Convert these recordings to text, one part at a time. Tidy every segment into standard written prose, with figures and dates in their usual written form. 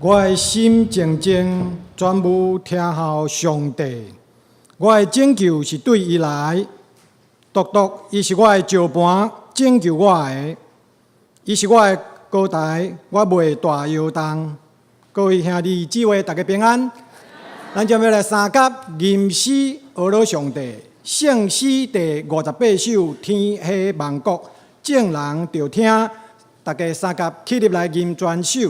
我的心靜靜，專務聽候上帝。我的拯救是對伊來，獨獨伊是我的石磐，拯救我的。伊是我的高台，我袂大搖動。各位兄弟姊妹，大家平安。咱將欲來三甲吟詩呵咾上帝，聖詩第58首《天下萬國》，眾人著聽，大家三甲起立來吟全首。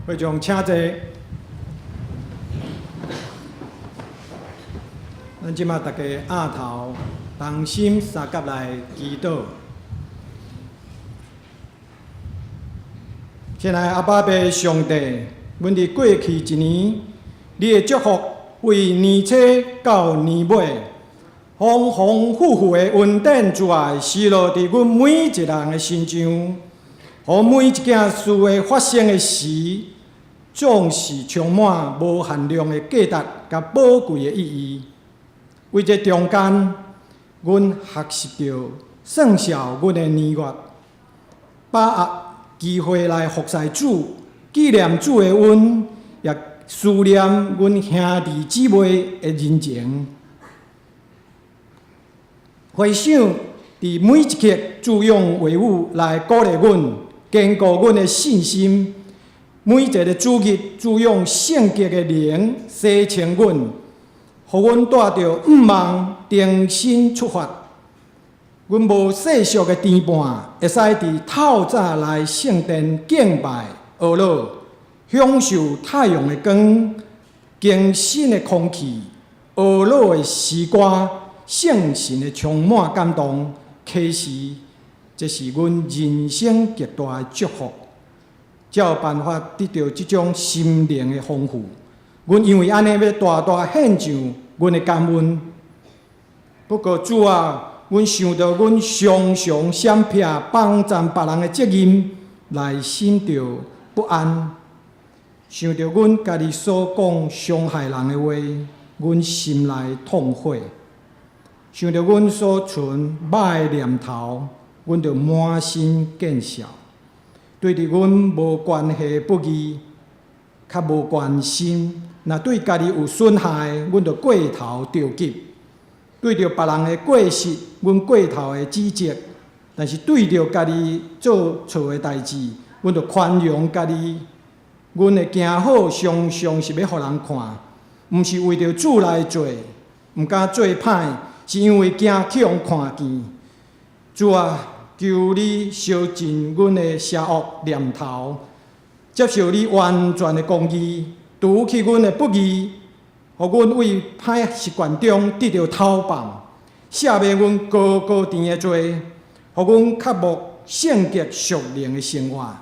會眾請坐。咱這馬大家掩頭，同心相佮來祈禱。親愛阿爸父上帝，阮佇過去一年，你的祝福為年初到年尾，豐豐富富的恩典慈愛，施落佇阮每一個人的身上，予每一件事的發生的時，總是充滿無限量的價值佮寶貴的意義。為這中間，阮學習著算數阮的年月，把握機會來服侍主，紀念主的恩，也思念阮兄弟姊妹的人情。回想佇每一刻，主用話語來鼓勵阮，堅固阮的信心。每一个主日，主用聖潔的靈洗清阮，予阮帶著向望重新出發。阮無世俗的牽絆，會使佇透早來聖殿敬拜、呵咾，享受太陽的光、清新的空氣、呵咾的詩歌、聖神的充滿感動，啟示，這是阮人生極大的祝福。才有辦法得著這種心靈的豐富。阮因為按呢欲大大獻上阮的感恩。不過主啊，阮想著阮常常閃避幫贊別人的責任，內心著不安。想著阮家己所講傷害人的話，阮心內痛悔。想著阮所存歹的念頭，阮就滿身見笑。對佇阮無關係不義，較無關心；若對家己有損害，阮就過頭著急。對著別人的過失，阮過頭的指責；但是對著家己做錯的代誌，阮就寬容家己。阮的行好，常常是欲予人看，毋是為著主來做，毋敢做歹，是因為驚去予人看見。主啊！求你燒盡阮的邪惡念頭，接受你完全的公義，除去阮的不義，予阮為歹習慣中得著透放，赦免阮高高甜的罪，予阮渴慕聖潔屬靈的生活。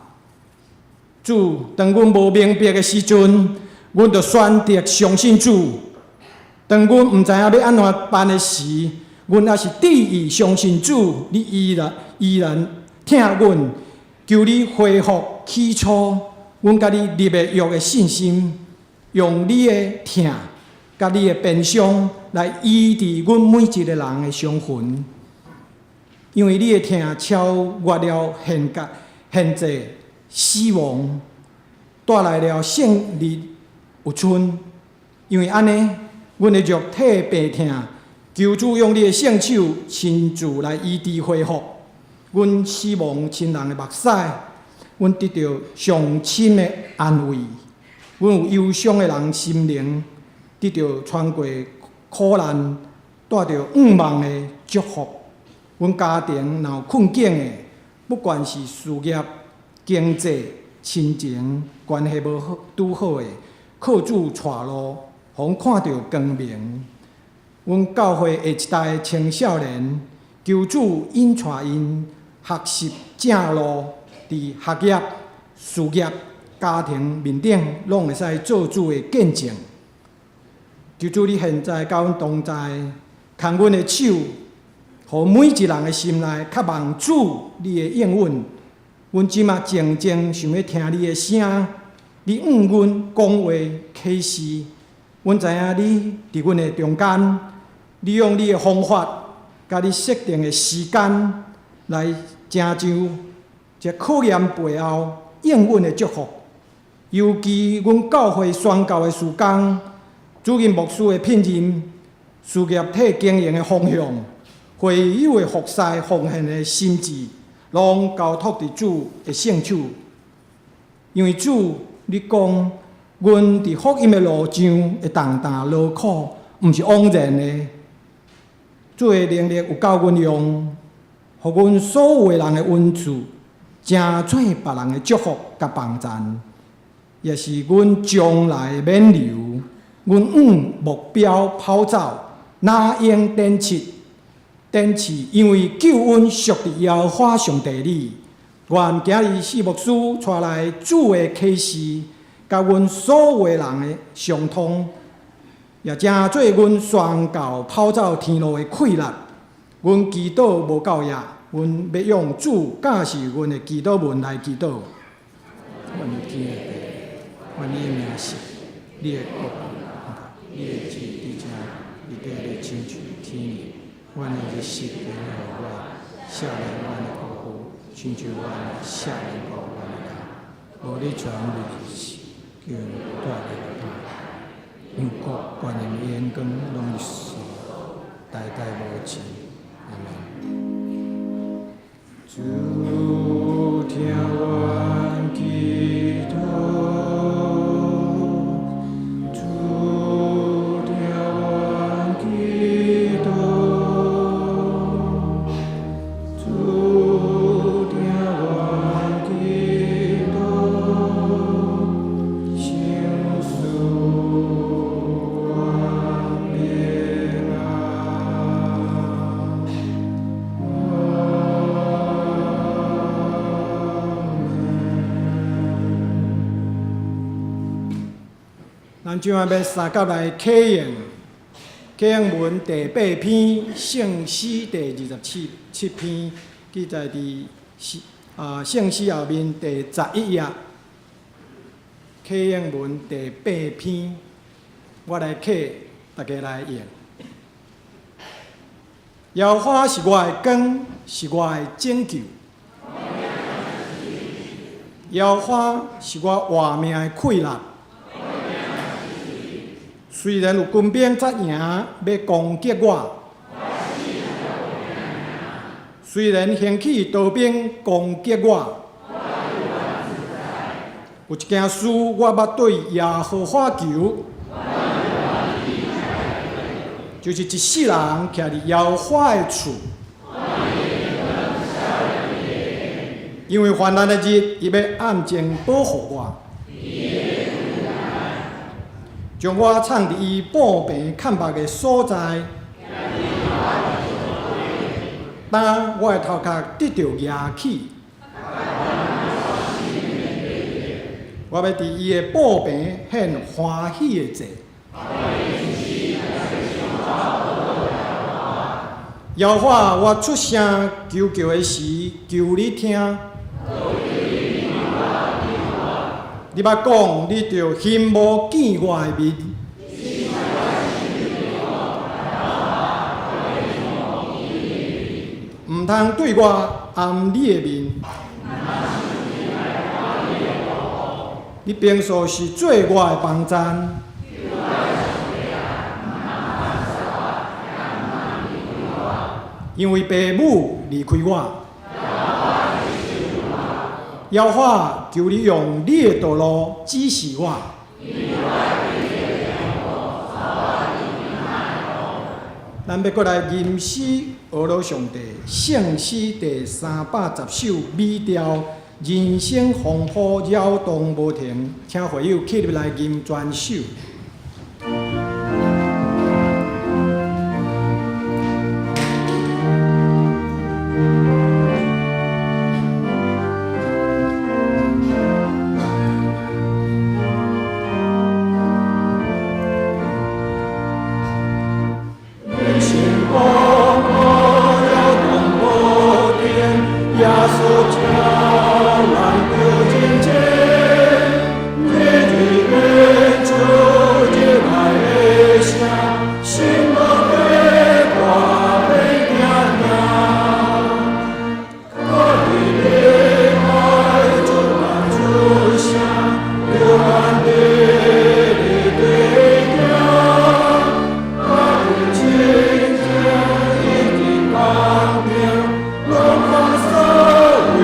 主，當阮無明白的時陣，阮就選擇相信主。當阮毋知影欲按怎辦的時，阮猶是致意相信主，你依然疼阮，求你恢復起初阮佮你立的約的信心，用你的疼佮你的鞭傷來醫治阮每一个人的傷痕。因為你的疼超越了現界現在死亡，帶來了勝利有春。因為按呢，阮的肉體病痛，求主用你的聖手親自來醫治恢復。阮死亡親人的目屎，阮得著上深的安慰。阮有憂傷的人心靈得著穿過苦難，帶著向望的祝福。阮家庭若有困境的，不管是事業、經濟、親情關係無好拄好的，靠主帶路，予阮看著光明。阮教會下一代的青少年，求主引帶𪜶學習正路，佇學業、事業、家庭面頂，攏會使做主的見證。求主你現在佮阮同在，牽阮的手，予每一人的心內渴望主你的應允。阮這馬靜靜想欲聽你的聲，你向阮講話啟示。阮知影你佇阮的中間，你用你的方法，佮你設定的時間來成就這考驗背後應允的祝福。尤其阮教會宣教的事工，主任牧師的聘任，事業體經營的方向，會友的服侍奉獻的心志，攏交託佇主的聖手。因為主，你講，阮佇福音的路上會重擔勞苦，毋是枉然的。主的能力有夠阮用，予阮所有的人的恩賜，成做別人的祝福佮幫贊，也是阮將來的勉勵。阮往目標跑走，哪用膽怯？膽怯，因為救恩屬佇耶和華上帝裡。願今日四牧師帶來主的啟示，佮阮所有的人的相通，也成做阮宣教跑走天路的氣力。阮祈禱無夠額，阮欲用主教示阮的祈禱文來祈禱。願你天的父，願你的名聖，你的國，你的旨意佇地咧親像天爾。阮的日食今予阮，赦免阮的過錯，親像阮赦免過阮的人。無你帶阮入試，救阮脫離歹。因國權榮榮光攏是代代無盡。阿門。主聽阮祈禱，主聽阮祈禱，主聽阮祈禱，賞賜阮平安。阿門。咱這擺欲相佮來啟應，啟應文第八篇，聖詩第二十七篇，記載佇聖詩後面第十一頁。啟應文第八篇，我來啟，大家來應。耶和華是我的光，是我的拯救。耶和華是我活命的氣力。雖然有軍兵紮營欲攻擊我，雖然興起刀兵攻擊我，有一件事我捌對耶和華求，就是一世人徛佇耶和華的厝，因為患難的日，伊欲暗中保護我，將我藏佇伊布棚崁目的所在。當我的頭殼得著夯起，我欲佇伊的布棚獻歡喜的祭。耶和華，我出聲求救的時，求你聽。你捌講，你著欣慕見我的面。毋通對我掩你的面。你平素是做我的幫贊。因為爸母離開我。耶和華，求你用你的道路指示我。咱欲閣來吟詩呵咾上帝，聖詩第310首美調，人生風雨擾動無停，請會友起立來吟全首。人生風雨擾動無停，耶穌召咱到人間，日日演出熱愛的聲，心無底我免驚驚。靠你的愛就咱出聲，就咱地地行。甲阮親情一直同行，攏放手為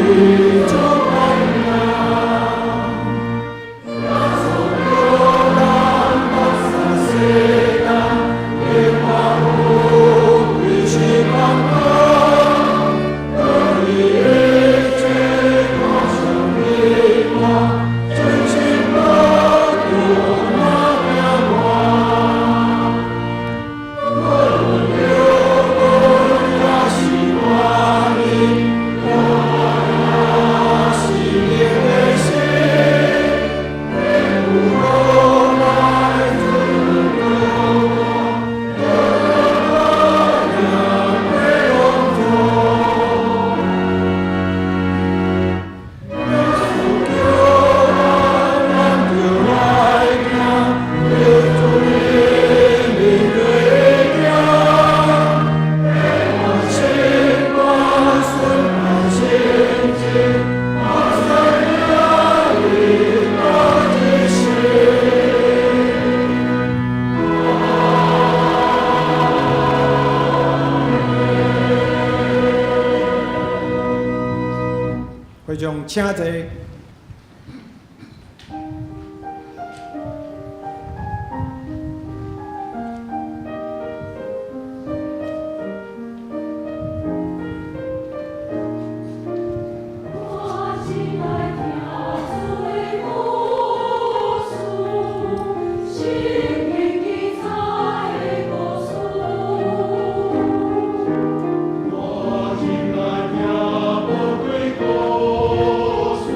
主傳名。耶穌叫咱別散世間，榮華富貴是空空，當伊一切都成美滿，真心得救哪驚我？無論着也是願意，我是你的心，有來主救我，得贏過攏總。耶穌叫咱，咱就來行，著主的面對行。心肝順盼前進，目屎領到一生。會眾請坐。我真愛聽主的故事，聖經記載的故事。我真愛聽寶貴故事，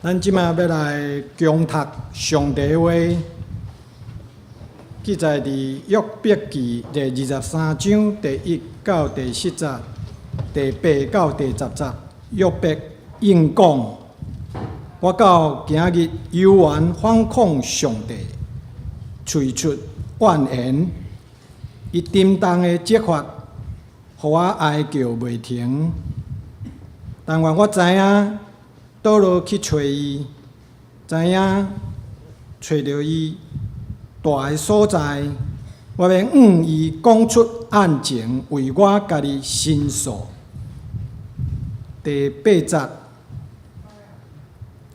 咱這馬欲來恭讀上帝話，記載佇約伯記第23章第一到第四節，第八到第十節。約伯應講：我到今日猶原反抗上帝，喙出怨言，伊沉重的責罰，予我哀叫袂停。但願我知影佗落去揣伊，知影揣著伊蹛的所在，我欲向伊講出案情，為我家己申訴。第八節，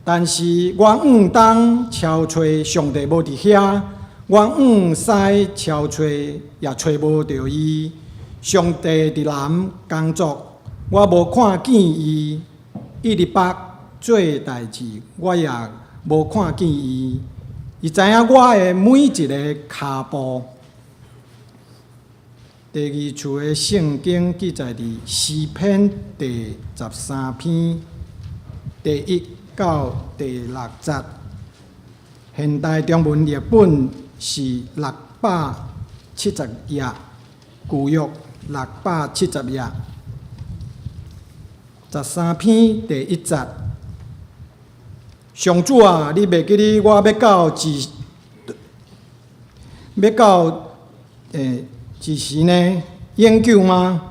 但是我向東搜揣上帝無佇遐，我向西搜揣也揣無著伊。上帝佇南工作，我無看見伊；伊佇北做代誌，我也無看見伊。伊知影我的每一个跤步。第二處的聖經記載佇詩篇第十三篇第一到第六節。現代中文譯本是六百七十頁，舊約六百七十頁。十三篇第一節。上主啊，你袂記得我欲到幾，欲到幾時呢？永久嗎？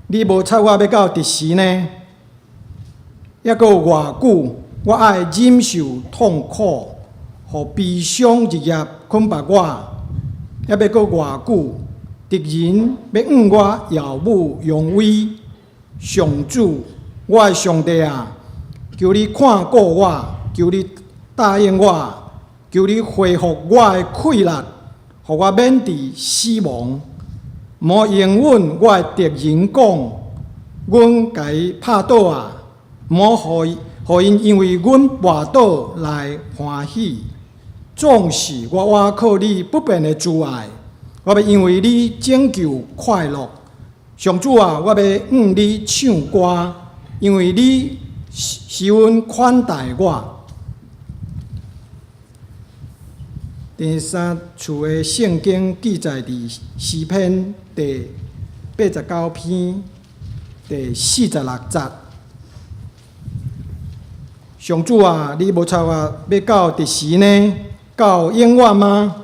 你無插我欲到佇時呢？猶閣有偌久，我愛忍受痛苦，予悲傷日夜捆縛我？猶欲閣偌久，敵人欲向我耀武揚威？上主，我的上帝啊，求你看顧我，求你答應我，求你恢復我的氣力，予我免致死亡。毋好容允我的敵人講，阮共伊拍倒啊！毋好予𪜶因為阮跋倒來歡喜。縱使我倚靠你不變的慈愛，我欲因為你拯救快樂。上主啊，我欲向你唱歌，因為你施恩寬待我。第三處的聖經記載佇詩篇第89篇第46節。上主啊，你無插我欲到佇時呢？到永遠嗎？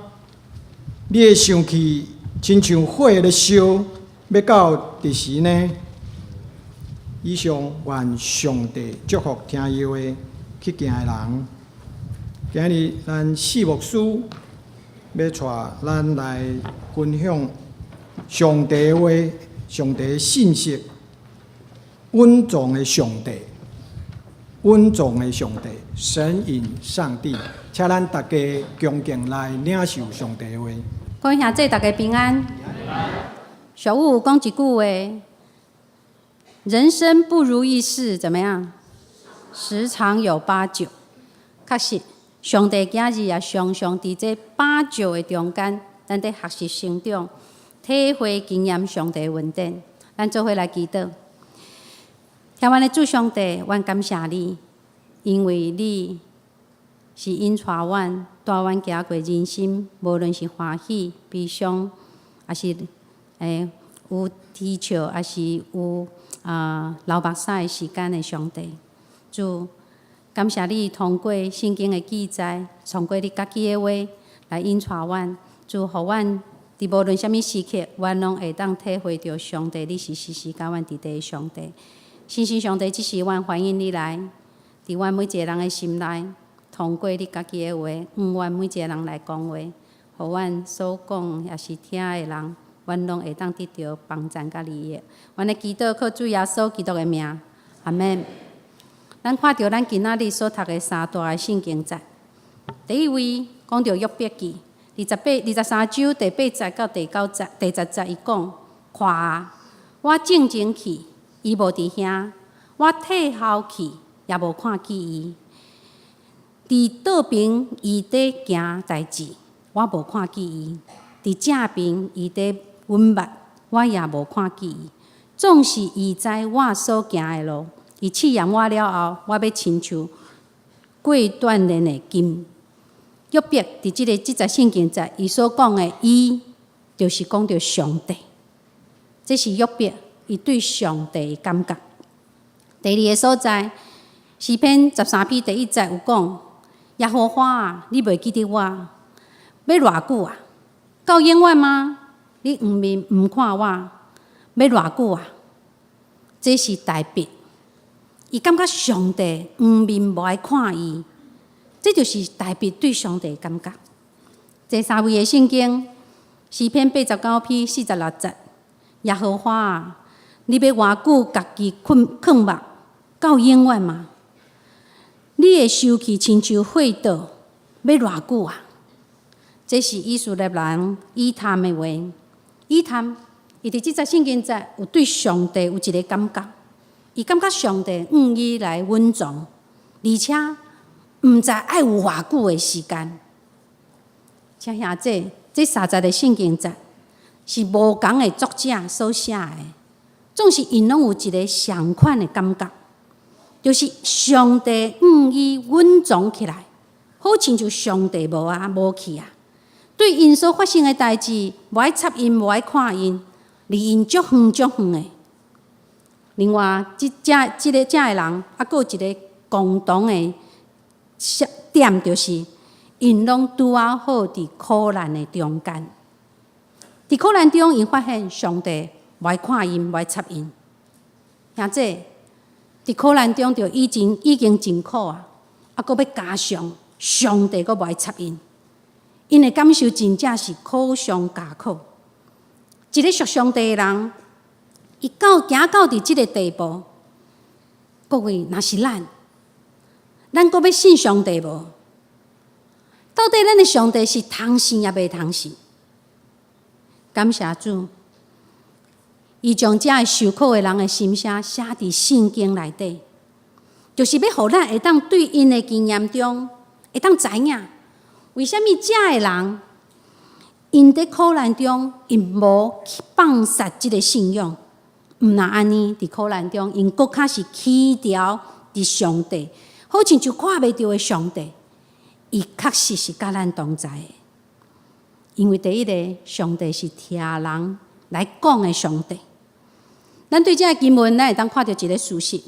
你的生氣親像火咧燒，欲到佇時呢？以上願上帝祝福聽伊話去行的人。今日咱四牧師欲帶咱來分享上帝話、上帝信息，隱藏的上帝，隱藏的上帝，神隱上帝，請咱大家恭敬來領受上帝話。各位兄弟，大家平安。俗語有講一句話：人生不如意事怎麼樣？十常有八九。確實，上帝今日也常常佇這八九的中間，咱佇學習成長，體會經驗上帝恩典。咱做伙來祈禱。天阮的主上帝，阮感謝你，因為你是引帶阮，帶阮行過人生，無論是歡喜、悲傷，抑是有啼笑，抑是有流目屎的時間的上帝。主，感謝你通過聖經的記載，通過你家己的話來引帶阮，主，予阮佇無論啥物時刻，阮攏會當體會著上帝，你是時時佮阮佇佇的上帝。聖神上帝，這時阮歡迎你來，佇阮每一个人的心內，通過你家己的話，向阮每一个人來講話，予阮所講抑是聽的人，阮攏會當得著幫贊佮利益。阮的祈禱靠主耶穌基督的名，阿們。咱看著咱今仔日所讀的三段的聖經節，第一位講著約伯記23章第八節到第九節、第十節，伊講：看啊，我正前去，伊無佇遐；我退後去，也無看見伊。佇倒爿伊佇行代誌，我無看見伊；佇正爿伊佇阮目，我也無看見伊。縱是伊知我所行的路，伊試驗我了後，我欲親像過鍛煉的金。約伯佇這個這節聖經節，伊所講的伊，就是講著上帝。這是約伯伊對上帝的感覺。第二个所在，詩篇13篇第一節有講：耶和華啊，你袂記得我，欲偌久啊？到永遠嗎？你掩面毋看我，欲偌久啊？這是大衛，伊感覺上帝掩面無愛看伊，這就是大衛對上帝的感覺。第三位的聖經，詩篇89篇46節：耶和華啊，你欲偌久家己囥囥目？到永遠嗎？你會收去親像火桌，欲偌久啊？這是以色列人以探的話。以探，伊佇這節聖經節有對上帝有一个感覺，伊感覺上帝向伊來隱藏，而且毋知愛有偌久的時間。請兄弟，這三節的聖經節是無仝的作者所寫的，總是𪜶攏有一个相款的感覺，就是上帝向伊隱藏起來，好親像上帝無啊無去啊，對𪜶所發生的代誌，無愛插𪜶，無愛看𪜶，離𪜶足遠足遠的。另外，這遮這个遮的人，猶閣有一个共同的點，就是𪜶攏拄仔好佇苦難的中間。佇苦難中，𪜶發現上帝無愛看𪜶，無愛插𪜶。兄弟，佇苦難中就已經已經真苦啊，猶閣欲加上上帝閣無愛插𪜶，𪜶的感受真正是苦上加苦。一个屬上帝的人，伊到行到佇這个地步，各位，若是咱，咱閣欲信上帝無？到底咱的上帝是通信抑袂通信？感謝主，伊將這个受苦的人的心聲寫佇聖經內底，就是欲予咱會當對𪜶的經驗中會當知影，為啥物這个人𪜶佇苦難中，𪜶無放殺這个信仰，毋但按呢，佇苦難中，𪜶閣較是祈求佇上帝，好親像看袂著的上帝，伊確實是佮咱同在的。因為第一个，上帝是聽人來講的上帝。咱對這个經文，咱會當看著一个事實，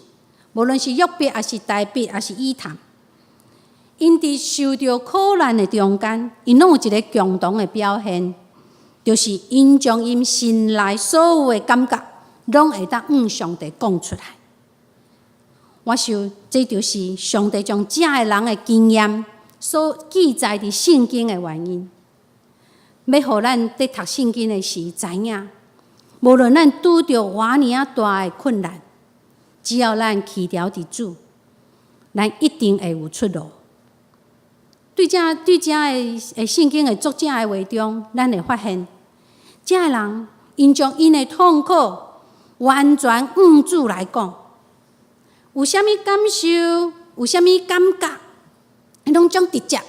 無論是約伯，抑是大衛，抑是以探，𪜶佇受著苦難的中間，𪜶攏有一个共同的表現，就是𪜶將𪜶心內所有的感覺，攏會當向上帝講出來。我想，這就是上帝將這个人的經驗所記載佇聖經的原因，欲予咱佇讀聖經的時知影，無論咱拄著偌爾仔大的困難，只要咱祈求佇主，咱一定會有出路。對這個聖經的作者的話中，咱會發現，這个人𪜶將𪜶的痛苦完全向主來講，有啥物感受，有啥物感覺，𪜶攏將直接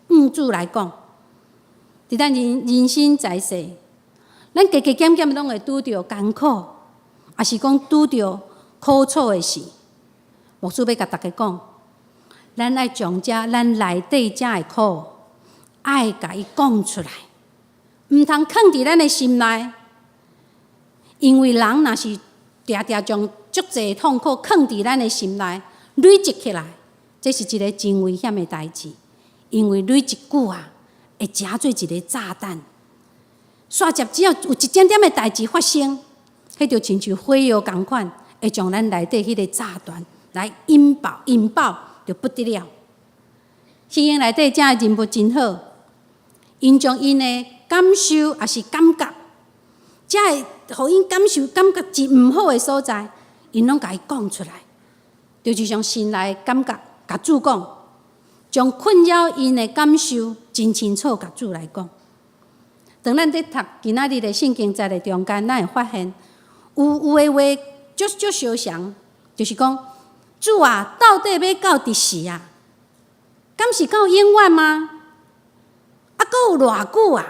向主來講。佇咱人人生在世，咱加加減減攏會拄著艱苦，抑是講拄著苦楚的事。牧師欲共大家講，咱愛將這咱內底這的苦，愛共伊講出來，毋通囥佇咱的心內。因為人若是定定將足濟痛苦囥佇咱的心內，累積起來，這是一个真危險的代誌。因為累積久啊，會成做一个炸彈。煞接只要有一點點的代誌發生，彼就親像火藥仝款，會將咱內底彼个炸彈來引爆，引爆就不得了。聖經內底這个人物真好，𪜶將𪜶的感受抑是感覺，這个予𪜶感受感覺真毋好的所在，𪜶攏共伊講出來，就是將心內的感覺共主講，將困擾𪜶的感受真清楚共主來講。當咱佇讀今仔日的聖經節的中間，咱會發現有有的話足足相像，就是講主啊，到底欲到佇時啊？敢是到永遠嗎？啊，閣有偌久啊？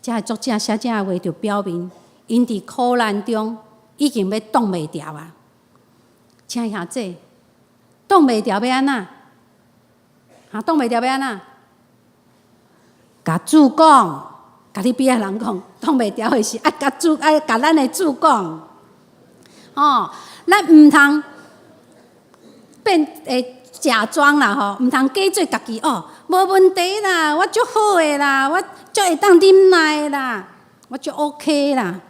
這个作者寫這个話，就表明𪜶佇苦難中已經欲擋袂牢啊！請兄弟，擋袂牢欲按怎？哈，擋袂牢欲按怎？共主講，共你邊仔人講，擋袂牢的時，愛共主愛共咱的主講。吼，咱毋通變會假裝啦吼，毋通假做家己哦，無問題啦，我足好的啦，我足會當忍耐的啦，我足 OK 啦。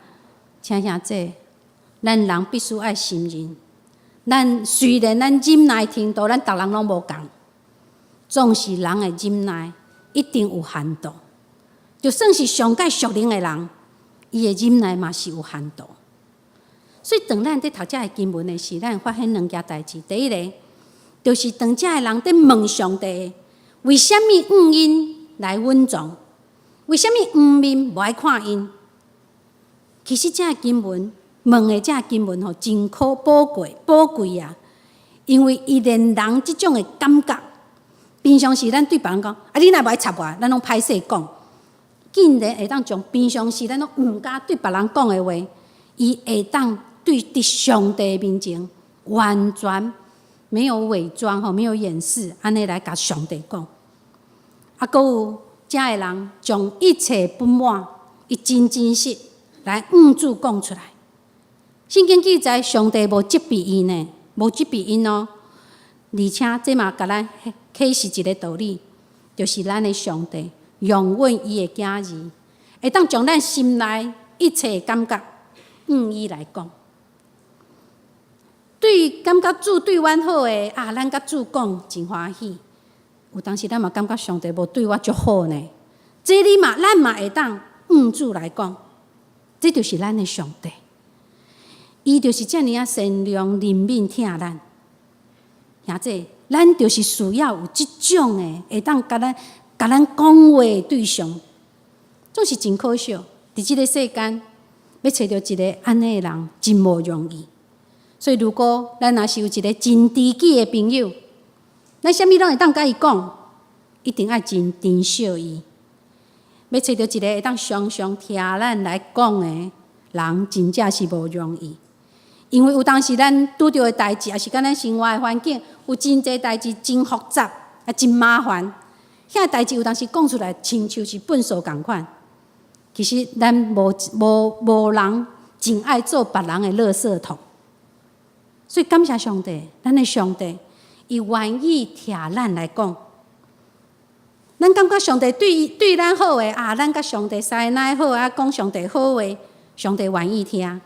親兄弟，咱人必須愛承認，咱雖然咱忍耐程度，咱逐人攏無仝，總是人的忍耐一定有限度。就算是上蓋屬靈的人，伊的忍耐嘛是有限度。所以，當咱佇讀這个經文的時，咱會發現兩件代誌。第一个，就是當這个人佇問上帝，為啥物向𪜶來隱藏？為啥物黃面無愛看𪜶？其實，這个經文問的這个經文吼，真可寶貴，寶貴啊！因為伊連人這種的感覺，平常時咱對別人講，啊，你若無愛插我，咱攏歹勢講。竟然會當將平常時咱攏毋敢對別人講的話，伊會當對佇上帝面前完全沒有偽裝吼，沒有掩飾，按呢來共上帝講。啊，閣有這个人將一切不滿，伊真真實來向主講出來。聖經記載，上帝無責備𪜶呢，無責備𪜶哦。而且這嘛共咱啟示一個道理，就是咱的上帝容允伊的囝兒，會當將咱心內一切感覺向伊來講。對感覺主對阮好的啊，咱共主講真歡喜。有當時咱嘛感覺上帝無對我足好呢。這你嘛，咱嘛會當向主來講，這就是咱的上帝。伊就是遮爾仔善良、憐憫、疼咱。兄弟，咱就是需要有這種的，會當共咱講話的對象，總是真可惜。佇這个世間，欲揣著一个按呢的人，真無容易。所以，如果咱若是有一个真知己的朋友，咱啥物攏會當共伊講，一定愛真珍惜伊。欲揣著一个會當常常聽咱來講的人，真正是無容易。因為有當時咱拄著的代誌，抑是講咱生活的環境，有真濟代誌真複雜，啊真麻煩。遐代誌有當時講出來，親像是糞埽仝款。其實咱無人真愛做別人的垃圾桶。所以感謝上帝，咱的上帝，伊願意聽咱來講。咱感覺上帝對咱好的啊，咱佮上帝師奶好啊，講上帝好話，上帝願意聽。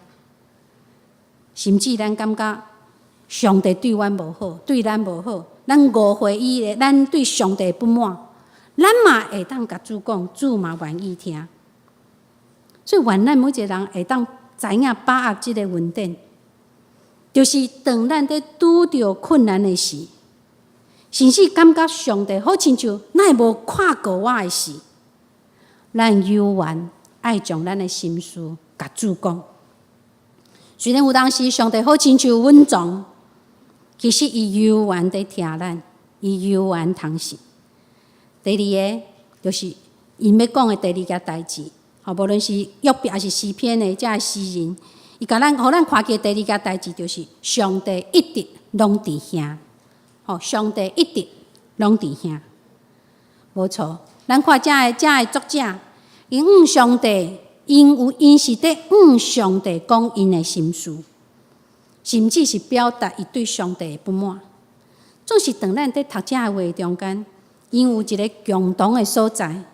甚至咱感覺上帝對阮無好，對咱無好，咱誤會伊的，咱對上帝不滿，咱嘛會當共主講，主嘛願意聽。所以，願咱每一个人會當知影把握這个恩典，就是當咱佇拄著困難的時，甚至感覺上帝好親像哪會無看顧我的時，咱猶原愛將咱的心事共主講。雖然有當時上帝好親像隱藏，其實伊猶原佇聽咱，伊猶原通信。第二个就是𪜶欲講的第二件代誌，吼，無論是約伯抑是詩篇的這个詩人，伊共咱，予咱看見第二件代誌，就是上帝一直攏佇遐，吼，上帝一直攏佇遐，無錯。咱看這个作者，𪜶向上帝。𪜶有𪜶是佇向上帝講𪜶的心事，甚至是表達伊對上帝的不滿。總是當咱佇讀這个話中間，𪜶有一个共同的所在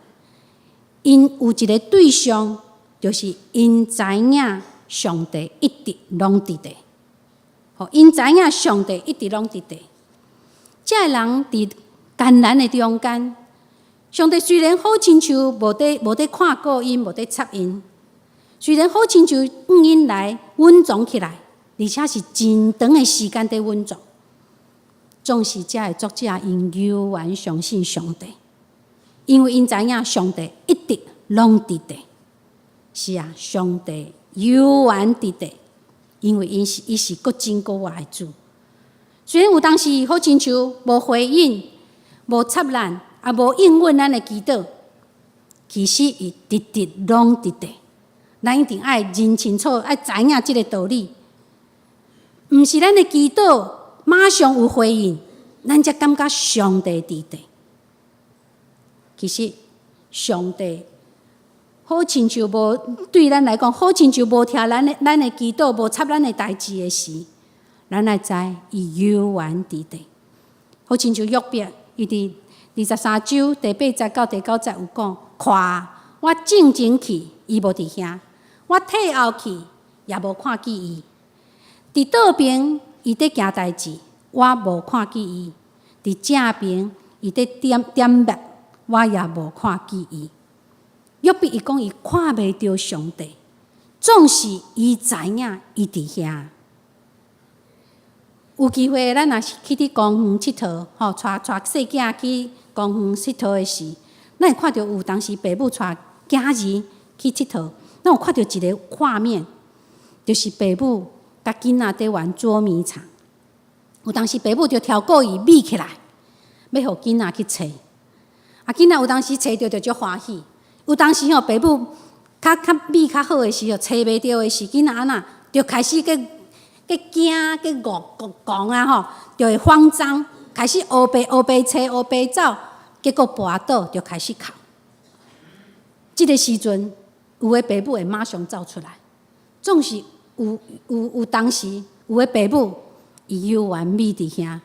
，𪜶有一个對象，就是𪜶知影上帝一直攏佇咧。吼，𪜶知影上帝一直攏佇咧。這个人佇艱難的中間，上帝雖然好親像無佇看顧𪜶，無佇插𪜶，雖然好親像向𪜶來隱藏起來，而且是真長的時間佇隱藏，總是這个作者𪜶猶原相信上帝，因為𪜶知影上帝一直攏佇咧。是啊，上帝猶原佇咧，因為伊是閣真閣活的主。雖然有當時好親像無回應、無插咱，也無應允咱的祈禱，其實伊直直攏佇咧。咱一定愛認清楚，愛知影這个道理。毋是咱的祈禱馬上有回應，咱才感覺上帝佇佇。其實上帝好親像無對咱來講，好親像無聽咱的祈禱，無插咱的代誌的時，咱愛知伊猶原佇佇。好親像約伯，伊佇23章第八節到第九節有講：看，我進前去，伊無佇遐；我退後去，也無看見伊。佇倒爿，伊佇行代誌，我無看見伊；佇正爿，伊佇點點墨，我也無看見伊。約伯伊講伊看袂著上帝，總是伊知影伊佇遐。有機會，咱若是去佇公園𨑨迌，吼，帶帶細囝去公園𨑨迌的時，咱會看著有當時爸母帶囝兒去𨑨迌，咱有看著一个畫面，就是爸母佮囡仔佇玩捉迷藏。有當時爸母就超故意覕起來，欲予囡仔去揣。啊，囡仔有當時揣著就足歡喜，有當時吼爸母較較覕較好的時候，揣袂著的時，囡仔按怎就開始閣閣驚閣戇戇戇啊吼，就會慌張，開始烏白烏白揣烏白走，結果跋倒就開始哭。這个時陣，有的爸母會馬上走出來，總是有有有當時有的爸母，伊猶原覕佇遐，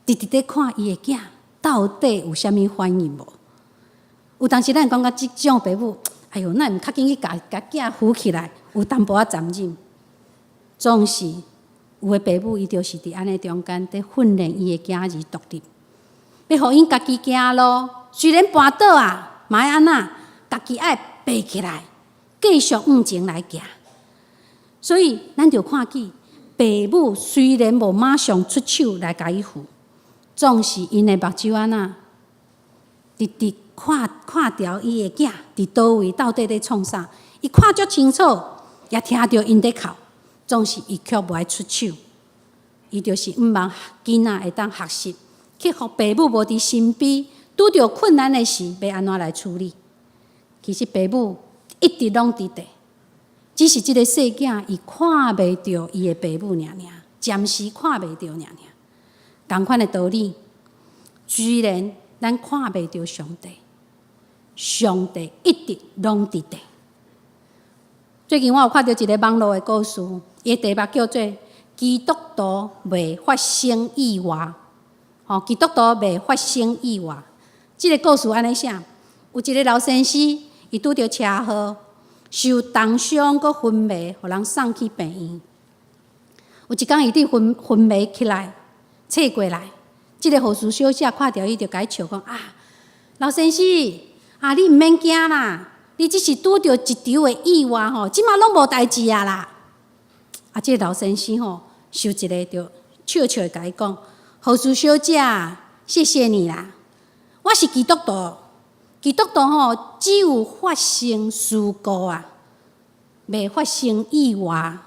直直咧看伊的囝到底有啥物反應無？有當時咱會感覺這種爸母，哎喲，哪會毋較緊去共共囝扶起來，有淡薄仔殘忍。總是有的爸母，伊就是佇按呢中間佇訓練伊的囝兒獨立，欲予𪜶家己行路，雖然跋倒啊，嘛愛按怎，家己愛爬起來，繼續向前來行。所以，咱就看見爸母雖然無馬上出手來共伊扶，總是𪜶的目睭按怎，直直看看著伊的囝佇佗位到底咧創啥，伊看足清楚，也聽著𪜶咧哭。總是伊卻無愛出手，伊就是向望囡仔會當學習克服爸母無佇身邊，拄著困難的時，欲按怎來處理？其實爸母一直攏佇佇，只是這个細囝伊看袂著伊的爸母爾爾，暫時看袂著爾爾。仝款的道理，雖然咱看袂著上帝，上帝一直攏佇佇。最近我有看著一个網路的故事，伊的題目叫做《基督徒袂發生意外》。吼，基督徒袂發生意外。這个故事按呢寫：有一个老先生，伊拄著車禍，受重傷，閣昏迷，予人送去病院。有一工，伊佇昏昏迷起來，醒過來，這个護士小姐看著伊，就共伊笑講：啊，老先生，啊，你毋免驚啦。你只是拄著一場的意外吼，這馬攏無代誌啊啦！啊，這个老先生吼，想一下就笑笑共伊講：護士小姐，謝謝你啦！我是基督徒，基督徒吼只有發生事故啊，袂發生意外，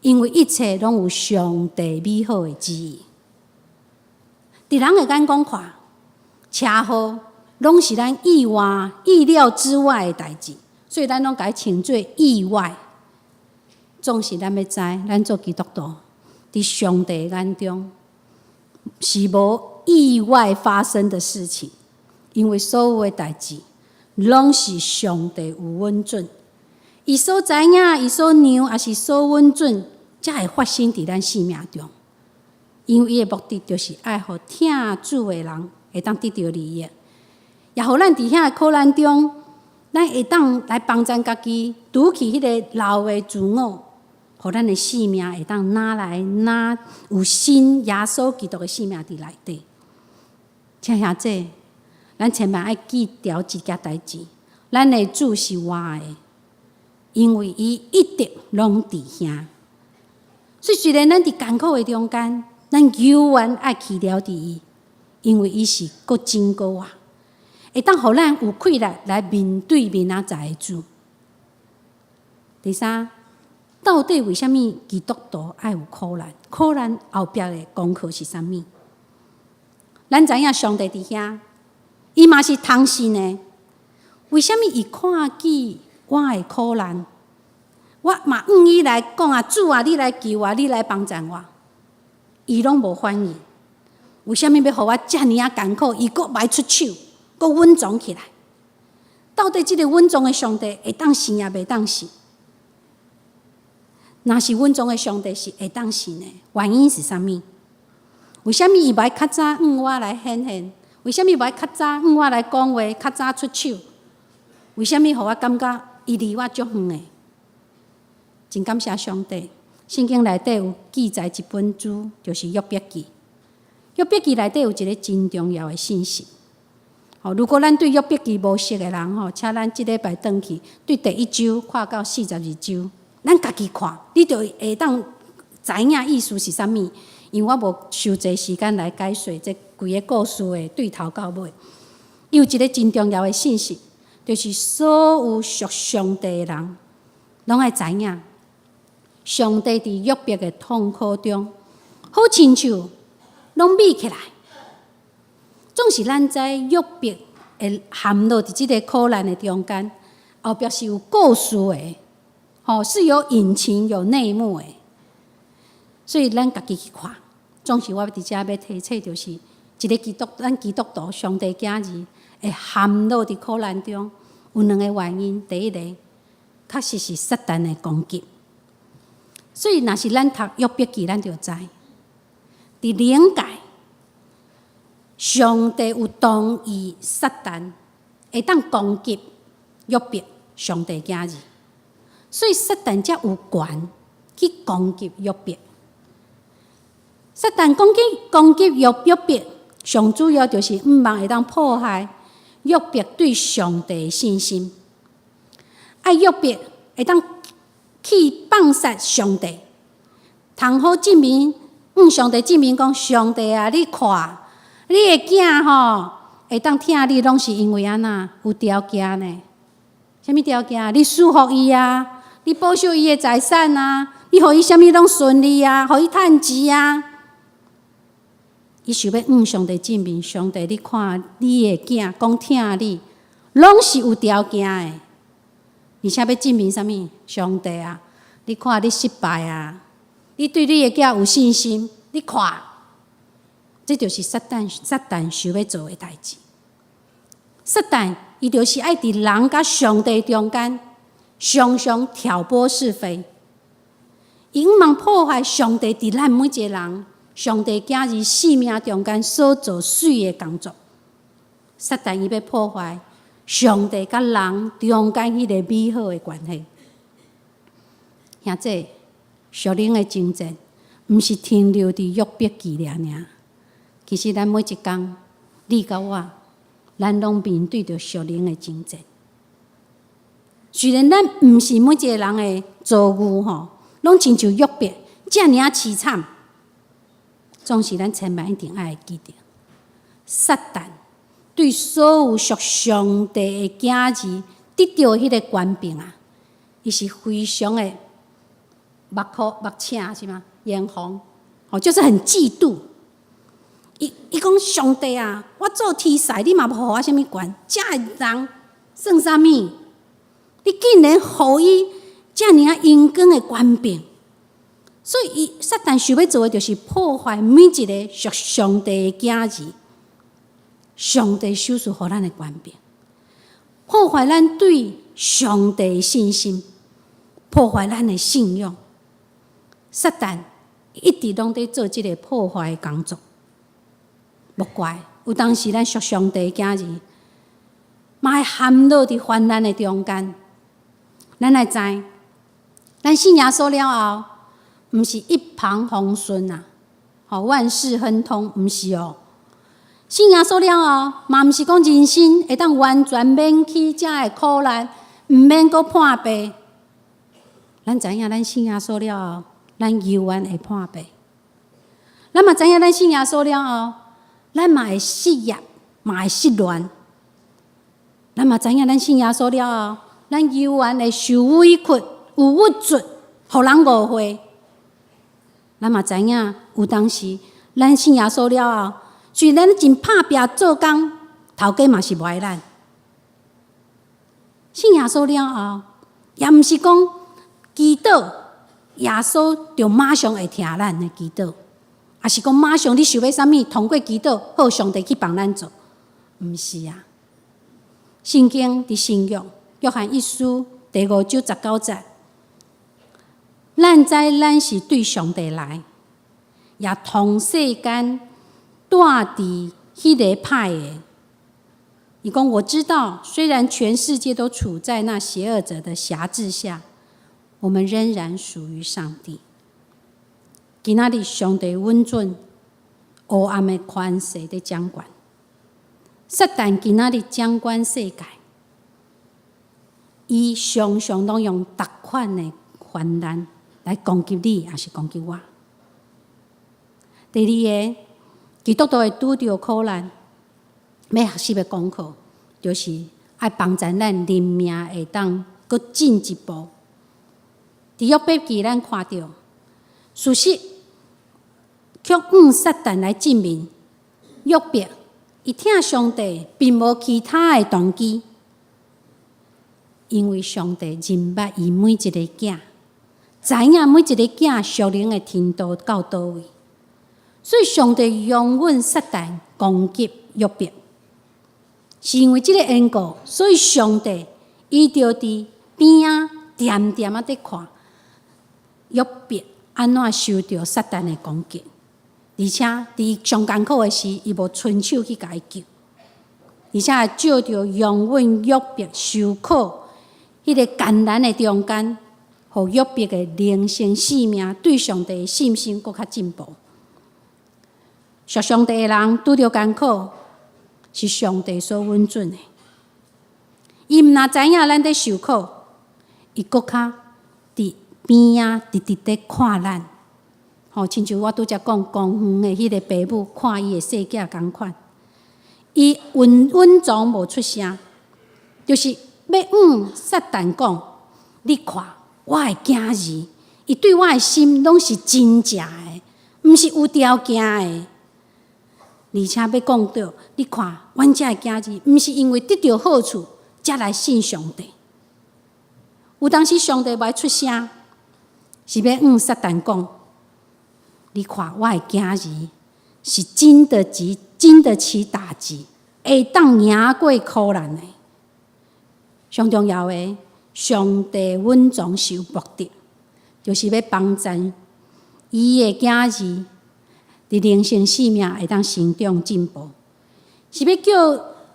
因為一切攏有上帝美好的旨意。佇人的眼光看，車禍攏是咱意外、意料之外的代誌，所以咱攏共伊稱做意外。總是咱欲知，咱做基督徒，佇上帝眼中是無意外發生的事情，因為所有的代誌攏是上帝有允准，伊所知影，伊所讓，抑是所允准，才會發生佇咱生命中。因為伊的目的就是愛予疼主的人會當得著利益，也予咱佇遐的苦難中，咱會當來幫助家己，除去彼个老的自我，予咱的生命會當愈來愈有新耶穌基督的生命佇內底。親兄弟，咱千萬愛記牢一件代誌，咱的主是活的，因為伊一直攏佇遐。所以雖然咱佇艱苦的中間，咱猶原愛徛牢佇伊，因為伊是閣真閣活，會當予咱有氣力來面對明仔載的主。第三，到底為啥物基督徒愛有苦難？苦難後壁的功課是啥物？咱知影上帝佇遐，伊嘛是通信的。為啥物伊看見我的苦難？我嘛向伊來講啊，主啊，你來救我，你來幫贊我，伊攏無反應。為啥物欲予我遮爾仔艱苦？伊閣欲出手，閣隱藏起來。到底這個隱藏的上帝會當信抑袂當信？若是隱藏的上帝是會當信的，原因是啥物？為啥物伊無愛較早向我來顯現？為啥物無愛較早向我來講話？較早出手？為啥物予我感覺伊離我足遠的？真感謝上帝，聖經內底有記載一本書，就是約伯記。約伯記內底有一个真重要的信息。吼，如果咱對約伯記無熟的人吼，請咱這禮拜轉去對第一章看到42章，咱家己看，你就會當知影意思是啥物。因為我無傷濟時間來解說這規个故事的對頭到尾。伊有一个真重要的信息，就是所有屬上帝的人，攏愛知影，上帝佇約伯的痛苦中，好親像攏覕起來。總是咱知約伯會陷落佇這个苦難的中間，後壁是有故事的，吼，是有隱情、有內幕的。所以咱家己去看，總是我佇遮欲提醒，就是一个基督，咱基督徒上帝囝兒會陷落佇苦難中，有兩个原因。第一个，確實是撒旦的攻擊。所以，若是咱讀約伯記，咱就知，佇靈界，上帝有同意撒旦會當攻擊約伯，上帝囝兒，所以撒旦才有權去攻擊約伯。撒旦攻擊約伯，上主要就是毋望會當破壞約伯對上帝的信心，愛約伯會當去放殺上帝，通好證明，向上帝證明講，上帝啊，你看，你的囝吼會當疼你，攏是因為按怎有條件呢？啥物條件？你賜福伊啊，你保守伊的財產啊，你予伊啥物攏順利啊，予伊趁錢啊。伊想欲向上帝證明，上帝，你看你的囝講疼你，攏是有條件的。而且欲證明啥物？上帝啊，你看你失敗啊！你對你的囝有信心，你看，這就是撒旦想欲做的代誌。撒旦伊就是愛佇人佮上帝中間，常常挑撥是非，伊向望破壞上帝佇咱每一个人，上帝囝兒生命中間所做媠的工作。撒旦伊欲破壞上帝佮人中間彼个美好的關係。兄弟，屬靈的爭戰，毋是停留佇約伯記爾爾。其實咱每一工，你佮我，咱攏面對著屬靈的爭戰。雖然咱毋是每一个人的遭遇吼，攏親像約伯遮爾仔淒慘，總是咱千萬一定愛記著，撒旦對所有屬上帝的囝兒得著彼个權柄啊，伊是非常的目苦目赤是嗎？眼紅，哦，就是很嫉妒。伊講上帝啊，我做天使，你嘛無予我啥物權，這个人算啥物？你竟然予伊遮爾仔榮光的權柄，所以伊撒旦想欲做的就是破壞每一個屬上帝的囝兒，上帝賞賜予咱的權柄，破壞咱對上帝的信心，破壞咱的信仰。撒旦一直攏佇做這个破壞的工作，莫怪有當時咱屬上帝的囝兒，嘛會陷落佇患難的中間。咱愛知，咱信耶穌了後，毋是一帆風順啊，吼萬事亨通，毋是哦。信耶穌了後，嘛毋是講人生會當完全免去遮的苦難，毋免閣破病。咱知影，咱信耶穌了後，咱猶原會破病。咱嘛知影，咱信耶穌了後，咱嘛會失業，嘛會失戀。咱嘛知影，咱信耶穌了後，咱猶原會受委屈、有鬱卒，予人誤會。咱嘛知影，有當時咱信耶穌了後，雖然咱真拍拚做工，頭家嘛是無愛咱。信耶穌了後，也毋是講祈禱，耶穌就馬上會聽咱的祈禱。抑是講馬上你想欲啥物，通過祈禱，好上帝去幫咱做，毋是啊。聖經佇新約約翰一書第五章十九節，咱知咱是對上帝來，也統世間住佇彼个歹的。伊講我知道，雖然全世界都處在那邪惡者的轄制下，我們仍然屬於上帝。今仔日上帝允准黑暗的權勢佇掌管，撒旦今仔日掌管世界，伊常常攏用逐款的患難來攻擊你，抑是攻擊我。第二个，基督徒會拄著苦難，欲學習的功課，就是愛幫助咱靈命會當閣進一步。佇約伯記，咱看著事實，卻向撒旦來證明約伯，伊疼上帝，並無其他的動機，因為上帝認捌伊每一个囝，知影每一个囝屬靈的程度到佗位，所以上帝容忍撒旦攻擊約伯，是因為這个緣故，所以上帝伊就佇邊仔恬恬仔佇看約伯按怎受著撒旦的攻擊，而且佇上艱苦的時，伊無伸手去共伊救，而且會藉著容忍約伯受苦，彼个艱難的中間，予約伯的靈性生命對上帝的信心閣較進步。屬上帝的人拄著艱苦，是上帝所允准的。伊毋若知影咱佇受苦，伊閣較佇邊仔直直佇看咱。吼，親像我拄才講，公園的彼个爸母看伊的細囝仝款，伊穩穩裝無出聲，就是欲向撒旦講：你看我的囝兒，伊對我的心攏是真正的，毋是有條件的。而且欲講著，你看阮遮的囝兒，毋是因為得著好處才來信上帝。有當時上帝無愛出聲，是欲向撒旦講：你看我的囝兒是經得起打擊，會當贏過苦難的。上重要的，上帝隱藏是有目的，就是欲幫助伊的囝兒佇靈性生命會當成長進步，是欲叫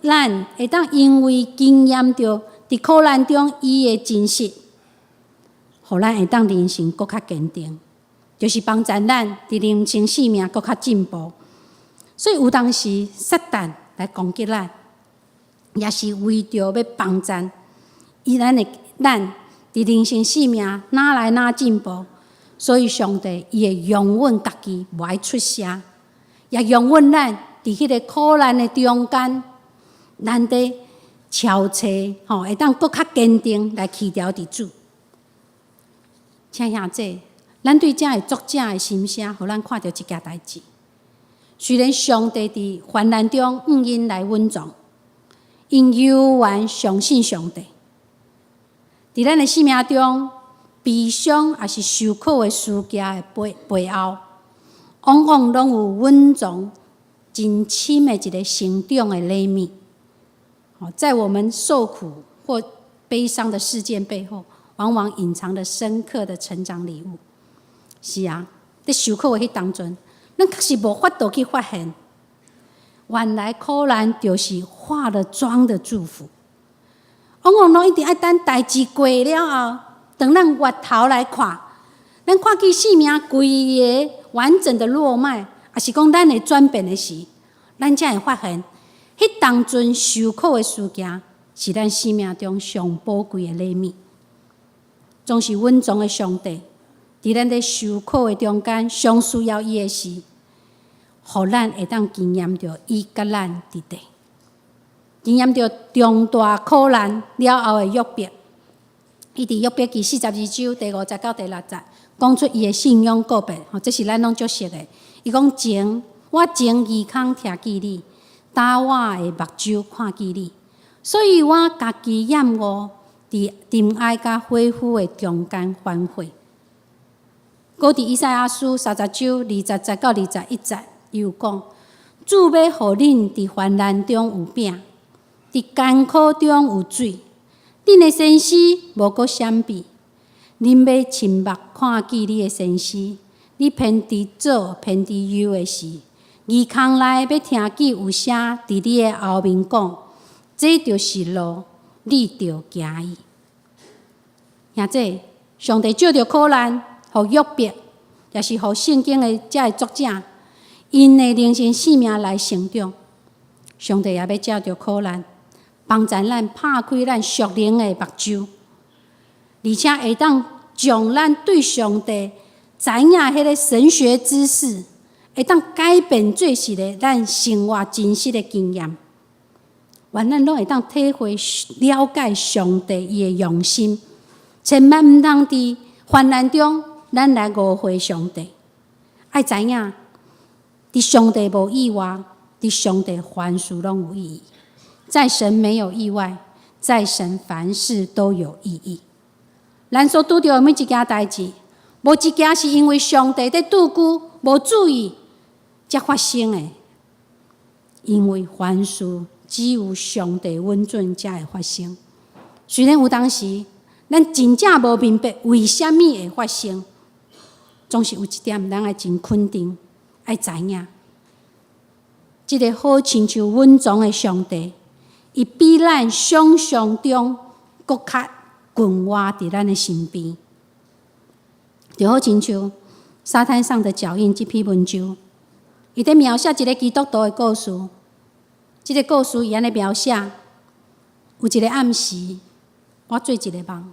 咱會當因為經驗著佇苦難中伊的真實，予咱會當靈性閣較堅定，就是幫助咱佇靈性生命閣較進步。所以有當時撒旦來攻擊咱，也是為著欲幫助伊咱的咱佇靈性生命愈來愈進步。所以上帝伊會容忍家己無愛出聲，也容忍咱佇彼个苦難的中間，咱佇超車吼，會當閣較堅定來倚牢佇主。親兄弟，咱對這个作者的心聲，予咱看著一件代誌。雖然上帝佇患難中向𪜶來隱藏，𪜶猶原相信上帝。佇咱的生命中，悲傷抑是受苦的事件的背後，往往攏有隱藏真深的一个成長的禮物。在我們受苦或悲傷的事件背後，往往隱藏著深刻的成長禮物。是啊，佇受苦的彼當陣，咱確實無法度去發現，原來苦難就是化了妝的祝福。往往攏一定愛等代誌過了後，當咱回頭來看，咱看見生命規个完整的落脈，抑是講咱的轉變的時，咱才會發現，彼當陣受苦的事件，是咱生命中上寶貴的禮物。總是隱藏的上帝，佇咱佇受苦的中間，上需要伊的時，予咱會當經驗著伊佮咱佇佇，經驗著重大苦難了後的約伯。伊佇約伯記四十二章第五節到第六節，講出伊的信仰告白，吼，這是咱攏足熟的。伊講前我前耳孔聽見你，焦我的目睭看見你，所以我家己厭惡佇塵埃佮火灰的中間反悔。閣佇以賽亞書30章20節到21節，伊有講：主欲予恁佇患難中有餅，佇艱苦中有水，恁的先師無閣閃避，恁欲親目看見你的先師，你偏佇左偏佇右的時，耳空內欲聽見有聲佇你的後面講：這就是路，你著行伊。兄弟，上帝藉著苦難，予約伯，也是予聖經的這个作者，𪜶的靈性生命來成長。上帝也欲藉著苦難，幫助咱拍開咱屬靈的目睭，而且會當將咱對上帝知影彼个神學知識，會當改變做實的咱生活真實的經驗。願咱攏會當體會了解上帝伊的用心，千萬毋通佇患難中，咱來誤會上帝。愛知影，佇上帝無意外，佇上帝凡事攏有意義。在神沒有意外，在神凡事都有意義。咱所拄著的每一件代誌，無一件是因為上帝佇拄久無注意才發生的。因為凡事只有上帝允准才會發生。雖然有當時咱真正無明白為啥物會發生，總是有一點咱愛真肯定，愛知影，這个好親像隱藏的上帝，伊比咱想象中閣較近倚佇咱的身邊。就好親像沙灘上的腳印這篇文章，伊佇描寫一个基督徒的故事。這个故事伊按呢描寫，有一个暗時，我做一个夢，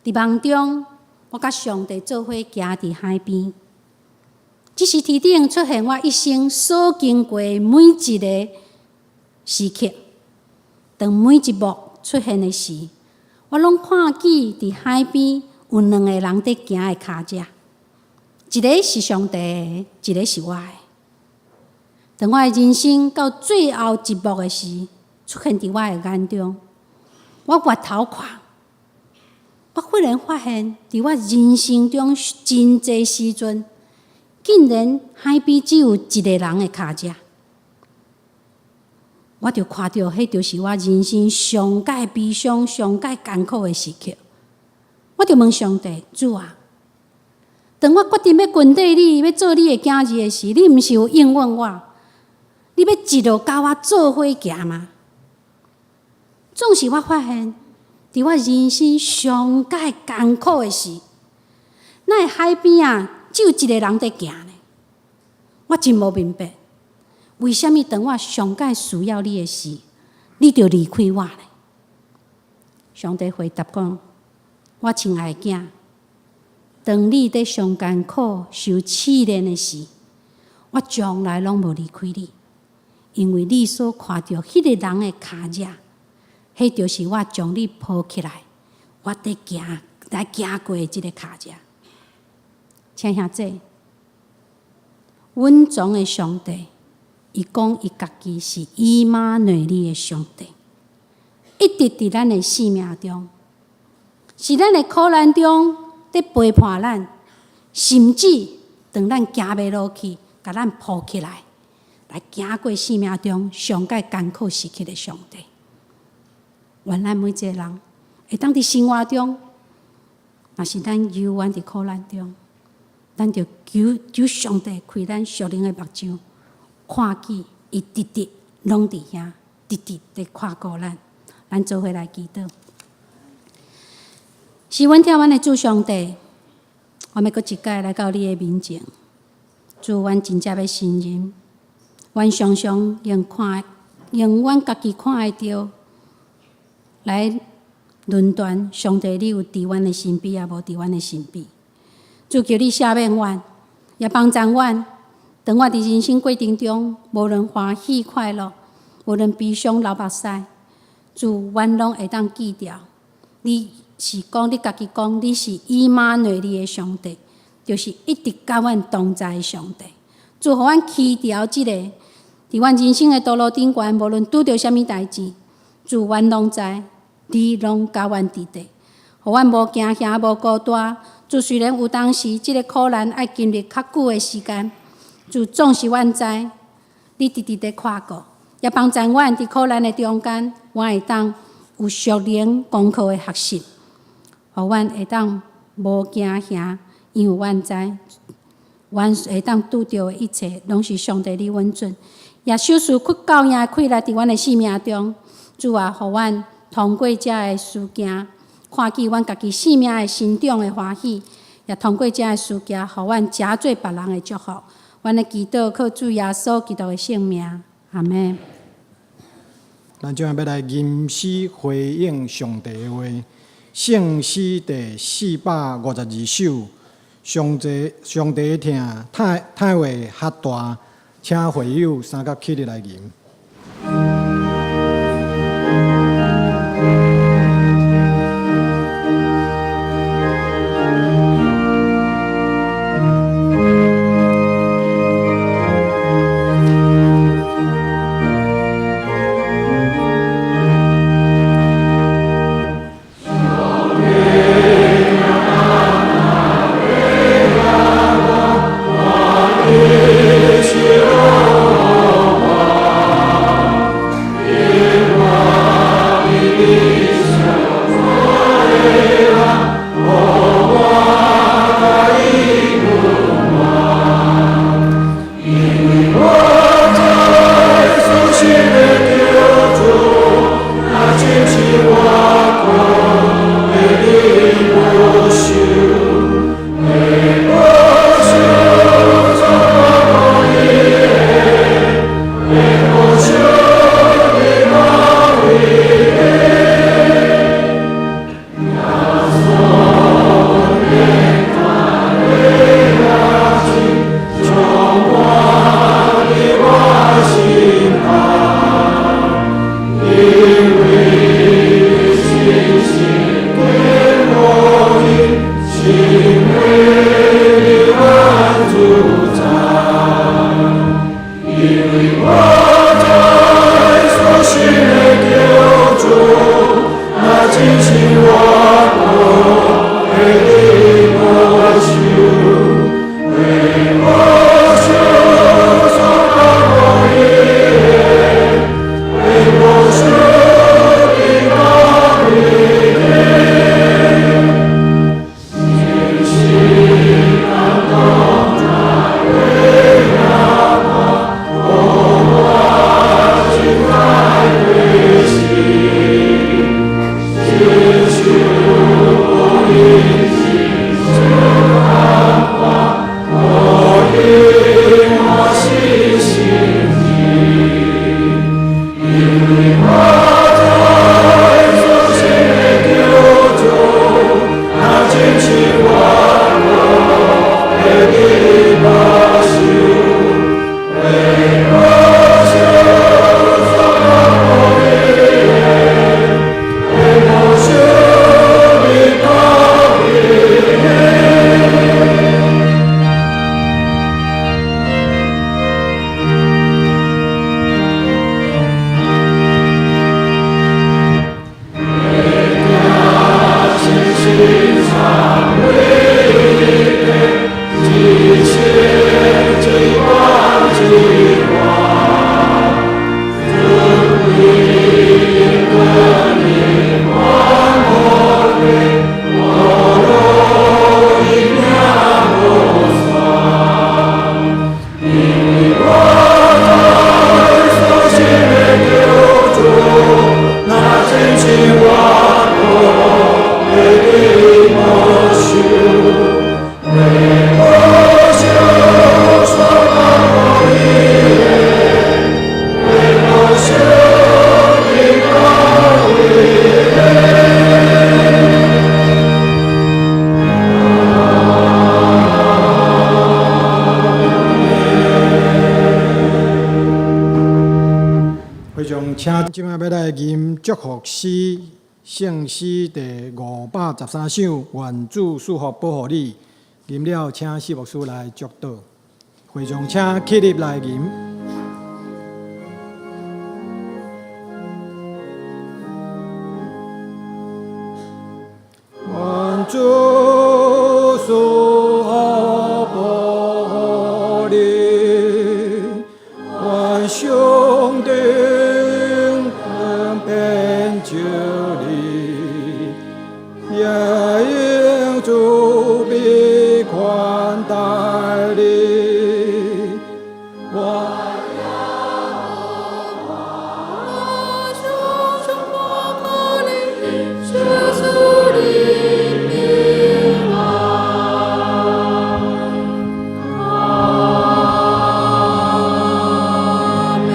佇夢中，我佮上帝做伙行佇海邊。這時天頂出現我一生所經過的每一个時刻，當每一幕出現的時，我攏看見佇海邊有兩个人佇行的跤跡，一个是上帝的，一个是我的。當我的人生到最後一幕的時，出現佇我的眼中，我回頭看，我忽然發現，佇我人生中真濟時陣，竟然海邊只有一個人的跤跡。我就看著，彼就是我人生上蓋悲傷、上蓋艱苦的時刻。我就問上帝：主啊，當我決定欲跟綴你，欲做你的囝兒的時，你毋是有應允我？你欲一路佮我做伙行嗎？總是我發現，佇我人生上蓋艱苦的時，哪會海邊啊，只有一个人佇行呢？我真無明白，為啥物當我上蓋需要你的時，你就離開我呢？上帝回答講：我親愛的囝，當你佇上艱苦、受試煉的時，我從來攏無離開你，因為你所看著彼個人的跤跡，彼就是我將你抱起來，我佇行來行過的這个跤跡。親兄弟，隱藏的上帝，伊講伊家己是以馬內利的上帝，一直佇咱的生命中，是咱的苦難中佇陪伴咱，甚至當咱行袂落去，共咱抱起來，來行過生命中上蓋艱苦時刻的上帝。願咱每一個人會當佇生活中，若是咱猶原佇苦難中，咱就求求上帝開咱屬靈的目睭，看見伊直直攏佇遐，直直佇看顧咱。咱做伙來祈禱。是阮疼阮的主上帝，我欲閣一擺來到你的面前。主，阮真正欲承認，阮常常用看，用阮家己看會著來論斷上帝，你有佇阮的身邊，抑無佇阮的身邊。主求你赦免阮，也幫助阮。當我佇人生過程中，無論歡喜快樂，無論悲傷流目屎，主，阮攏會當記著，你是講你家己講，你是以馬內利的上帝，就是一直佮阮同在的上帝。主，予阮起牢這个，佇阮人生的道路頂懸，無論拄著啥物代誌，主，阮攏知，你攏佮阮佇咧，予阮無驚嚇，無孤單。主，雖然有當時這个苦難愛經歷較久的時間，主總是阮知，你直直佇看顧，也幫助阮佇苦難的中間，阮會當有屬靈功課的學習，予阮會當無驚嚇，因為阮知，阮會當拄著的一切，攏是上帝你允准。也賞賜救恩的氣力佇阮的生命中，主啊，予阮通過這个事件，看見阮家己生命的成長的歡喜，也通過這个事件，予阮成做別人的祝福。阮的祈禱靠主耶穌基督的聖名，阿們。咱這擺欲來吟詩回應上帝的話，聖詩第452首，上帝上帝的疼疼疼話較大，請會友三甲起立來吟。會眾請這擺欲來吟祝福詩，聖詩第513首，願主賜福保護你。吟了，請四牧師來祝禱。會眾請起立來吟。願主賜你，也用慈悲款待你。我。求主保護你，主賜你平安。阿們。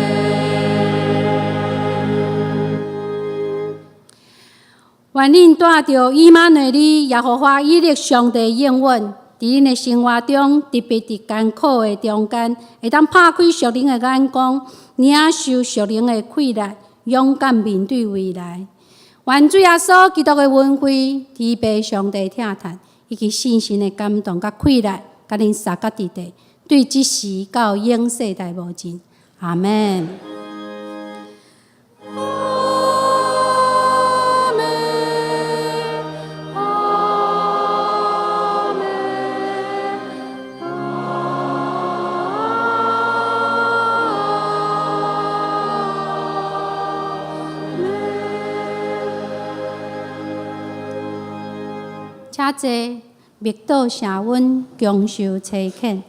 願恁帶著以馬內利耶和華以勒上帝應允，佇恁的生活中，特別佇艱苦的中間，會當拍開屬靈的眼光，領受屬靈的氣力，勇敢面對未來。願主耶穌基督的恩惠、天父上帝疼疼，以及聖神的感動佮氣力，佮恁相佮佇佇，對這時到永世代無盡。阿們。阿們，阿們，阿們。請坐，默禱聖恩，共受差遣。